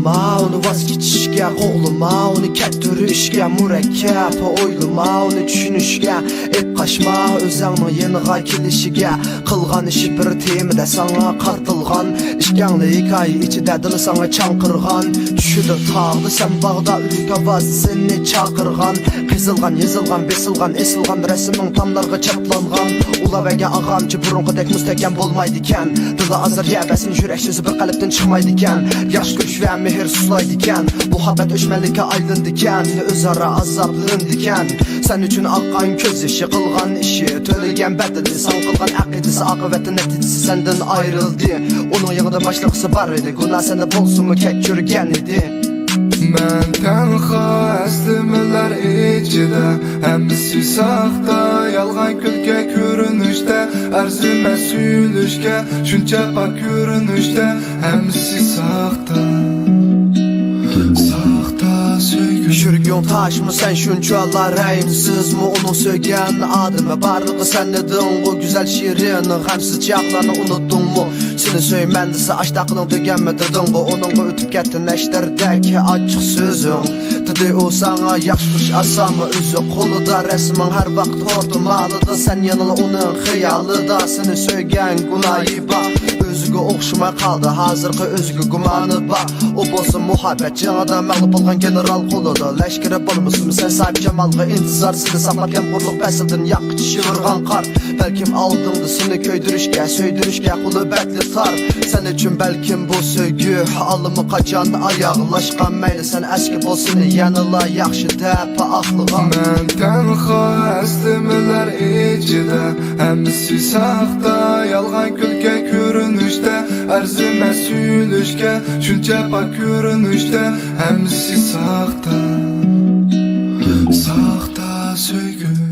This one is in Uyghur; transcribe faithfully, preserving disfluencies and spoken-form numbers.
ما ئۇنى ۋاز كېچىشكە، قوغلىما ئۇنى كەتتۈرۈشكە، مۇرەككەپ ئويلىما ئۇنى چۈشىنىشكە، ئېپ قاچما ئۆزۈڭنىڭ يېنىغا كېلىشىگە. قىلغان ئىشى بىر تېمىدە ساڭا قارىتىلغان، ئىككىڭلى ھېكايە ئىچىدە دىل ساڭا چاڭقىرغان. چۈشىدە تاغدا سەن باغدا ئۈلكە ئاۋازى سېنى چاقىرغان، قېزىلغان يېزىلغان بېسىلغان ئېسىلغان رەسىمىڭ تاملارغا چاپلانغان. ئۇلاۋەگە ئاغامچە بۇرۇنقىدەك مۇستەھكەم بولمايدىكەن، دىلى ئازار يەۋەسىن يۈرەك سۆزى بىر قەلبتىن چىقمايدىكەن. ياخشى كۆرۈش ۋە مېھىر سۇسلايدىكەن، مۇھەببەت ئۆچمەنلىككە ئايلىنىدىكەن، ئۆزئارا ئازابلىنىدىكەن. سەن ئۈچۈن ئاققان كۆز يېشى، قىلغان ئىشى، تۆلىگەن بەدىلى، ساڭا قىلغان ئەقىدىسى، ئاقىۋەتتە نەتىجىسى سەندىن ئايرىلدى. ئۇنىڭ يېڭىدىن باشلىغۇسى بار ئىدى، گۇناھ سەندە بولسىمۇ كەچۈرگەن ئىدى. مەن تەنھا ئەسلىمىلەر ئىچىدە، ھەممىسى ساختا، يالغان كۈلكە كۆرۈنۈشتە، ئەرزىمەس سۆيۈلۈشكە، شۇنچە پاك كۆرۈنۈشتە، ھەممىسى ساختا. ساختا سۆيگۈ. يۈرىكىڭ تاشمۇ سەن شۇنچىلا رەھىمسىزمۇ؟ ئۇنىڭ سۆيگەن ئادىمى بارلىقى سەن ئىدىڭغۇ، گۈزەل شېرىن غەمسىز چاغلارنى ئۇنتتۇڭمۇ؟ سېنى سۆيىمەن دېسە ئاشتاقلىق دېگەنمۇ دېدىڭغۇ، ئۇنىڭغا ئۆتۈپ كەتتى نەشتەردەك ئاچچىق سۆزۈڭ. دېدى ئۇ ساڭا ياخشى ئۇرۇش ئاسانمۇ ئۆزى قولىدا، رەسىمىڭ ھەر ۋاقىت ھورتۇم ھالىدا، سەن يەنىلا ئۇنىڭ خىيالىدا. سېنى سۆيگەن گۇناھى بار، ئۆزىگە ئوخشىماي قالدى ھازىرقى ئۆزىگە گۇمانى بار. ئۇ بولسا مۇھەببەت جېڭىدا مەغلۇپ بولغان گېنېرال قولىدا، لەشكىرى بولمىسىمۇ سەن ساھىپ جامالغا ئىنتىزار، سېنى ساقلاپ يامغۇرلۇق پەسىلدىن ياغقىچە شىۋىرغان قار. بەلكىم ئالدىڭدا سېنى كۆيدۈرۈشكە، سۆيدۈرۈشكە قولى بەكلا تار. سەن ئۈچۈن بەلكىم بۇ سۆيگۈ ئاللىمۇ قاچان ئاياغلاشقان. مەيلى سەن ئەسكى بولسىنى يەنىلا ياخشى دەپ ئاقلىغان. مەن تەنھا ئەسلىمىلەر ئىچىدە، ھەممىسى ساختا، يالغان كۈلكە كۆرۈنۈشتە، ئەرزىمەس سۆيۈلۈشكە، شۇنچە پاك كۆرۈنۈشتە، ھەممىسى ساختا، ساختا سۆيگۈ.